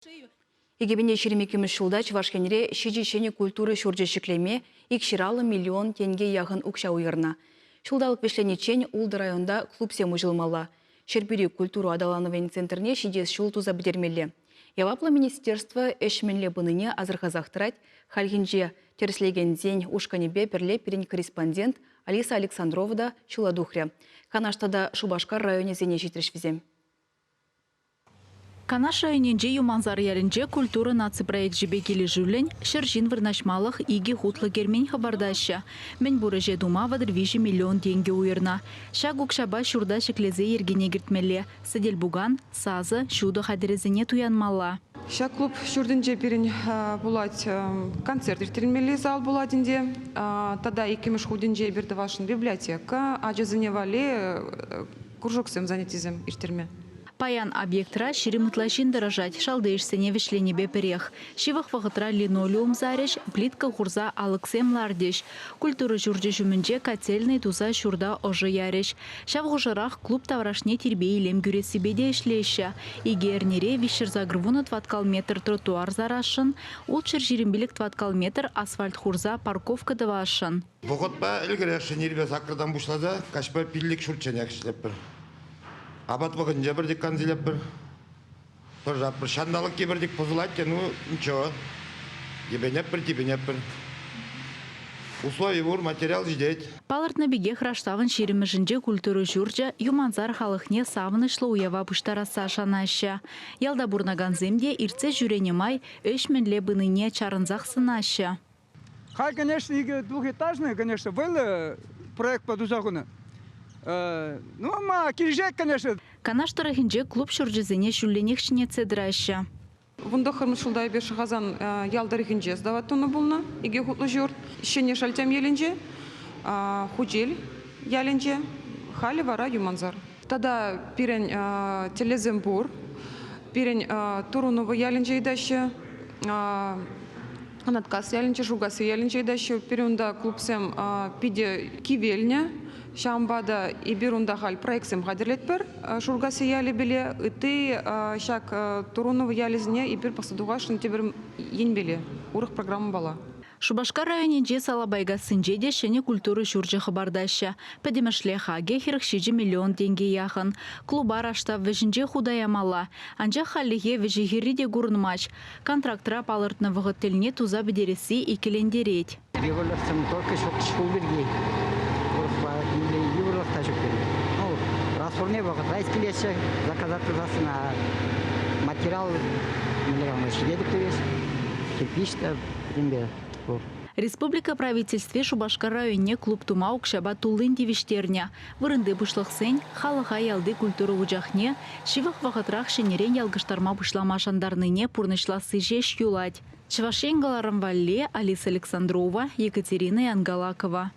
2022 ҫулта Чӑваш Енре ҫичӗ ҫӗнӗ культура ҫурчӗ ҫӗклеме 250 миллион тенке яхӑн укҫа уйӑрнӑ. Ҫулталӑк вӗҫлениччен ултӑ районта клубсем уҫӑлмалла. Ҫӗрпӳри культура аталанӑвӗн центрне ҫитес ҫул туса пӗтермелле. Яваплӑ министерство ӗҫ мӗнле пынине асӑрхасах тӑрать. Хальхинче тӗрӗслекенсен ушкӑнӗпе пӗрле пирӗн корреспондент Алиса Александрова та ҫула тухрӗ. Канаш тата Шупашкар районӗсене ҫитрӗҫ вӗсем. Канаш районӗнчи Юмансар ялӗнче Культура наци проекчӗпе килӗшӳллӗн 100 ҫын вырнаҫмалӑх икӗ хутлӑ кермен хӑпартаҫҫӗ. Мӗнпур ӗҫе тума 33 миллион тенкӗ уйӑрнӑ. Ҫак укҫапа ҫурта ҫӗклесе йӗркене кӗртмелле, сӗтел-пукан, сасӑ, ҫутӑ хатӗрӗсене туянмалла. Ҫак клуб ҫуртӗнче пирӗн пулать концерт ирттермелли зал пулать ӗнтӗ. Тата иккӗмӗш хутӗнче эпир тӑвасшӑн библиотека, ачасене валли кружоксем, занятисем ирттерме. Паян объектра 20 ытла ҫын тӑрӑшать, шалти ӗҫсене вӗҫленипе пӗрех. Ҫывӑх вӑхӑтра линолеум сарӗҫ, плитка хурса алӑксем лартӗҫ. Культура ҫурчӗ ҫумӗнче котельнӑй туса ҫурта ӑшӑ ярӗҫ. Ҫав хушӑрах клуб таврашне тирпей-илем кӳрессипе те ӗҫлеҫҫӗ. Икӗ эрнере 380 тӑваткал метр тротуар сарасшӑн, 625 тӑваткал метр асфальт хурса парковка тӑвасшӑн. Вӑхӑтпа ӗлкӗресшӗн ирпе саккӑртан пуҫласа каҫпа пиллӗк ҫуртченех ӗҫлетпӗр. Апат вӑхӑтӗнче пӗр декан илетпӗр. Тӑрӑшатпӑр. Ҫанталӑк те пӗр пӑсӑлать те, ну ничего. Йӗпенетпӗр, типӗнетпӗр. Услови пур, материал ҫитет. Палӑртнӑ пекех раштавӑн ҫирӗмӗшӗнче культура ҫурчӗ Юмансар халӑхне савӑнӑҫлӑ уява пуҫтарасса шанаҫҫӗ. Ялта пурӑнакансем те иртсе ҫӳренӗ май ӗҫ мӗнле пынине чарӑнсах сӑнаҫҫӗ. Халь, конечно, икӗ двухэтажный, конечно, вӑйлӑ проектпа туса хунӑ. Ну, ма килӗшет, конечно. Канаш тӑрӑхӗнче клуб ҫурчӗсене ҫулленех ҫӗнетсе тӑраҫҫӗ. 19-мӗш ҫулта эпир Шӑхасан ял тӑрӑхӗнче сдавать тунӑ пулнӑ икӗ хутлӑ ҫурт. Ҫӗнӗ Шалтям ялӗнче, Хучел ялӗнче, халӗ вара Юмансар. Тата пирӗн тӗллевсем пур. Пирӗн Туруново ялӗнче ыйтаҫҫӗ. Анаткас ялӗнче, Шукасси ялӗнче ыйтаҫҫӗ. Пирӗн унта клубсем питӗ кивелнӗ. Ҫавӑнпа та эпир унта халь проектсем хатӗрлетпӗр Шуркасси ялӗпеле. Ытти ҫак Туруново ялӗсене эпир пӑхса тухасшӑн тепӗр енпеле, урӑх программӑпала. Шупашкар районӗнчи Салапайкассинче те ҫӗнӗ культура ҫурчӗ хӑпартаҫҫӗ. Пӗтӗмӗшле хакӗ 47 миллион тенкӗ яхӑн. Клуба раштав вӗҫӗнче хута ямалла. Анчах хальлӗхе вӗҫӗ-хӗрри те курӑнмасть. Контрактра палӑртнӑ вӑхӑт тӗлне туса пӗтересси иккӗлентерет. Йывӑрлӑхсем только ҫук шкул пирки. Урӑхла нимле йывӑрлӑх та ҫук пирӗн. Ну, расходне вӑхӑтра килеҫҫӗ, заказать тусассӑн, материал мӗнле калама ҫитетӗп тӗвес. Кирпич та пӗтӗмпе пур. Республика Правительстви Шупашкар районне клуб тума укҫапа туллин тивӗҫтернӗ. Вырӑнти пуҫлӑхсен халӑха ялти культура вучахне ҫывӑх вӑхӑтрах ҫӗнӗрен ялкӑштарма пуҫлама шантарнине пурнӑҫласси ҫеҫ юлать. Чӑваш Ен кӑларӑм валли Алиса Александрова, Екатерина Янгалакова.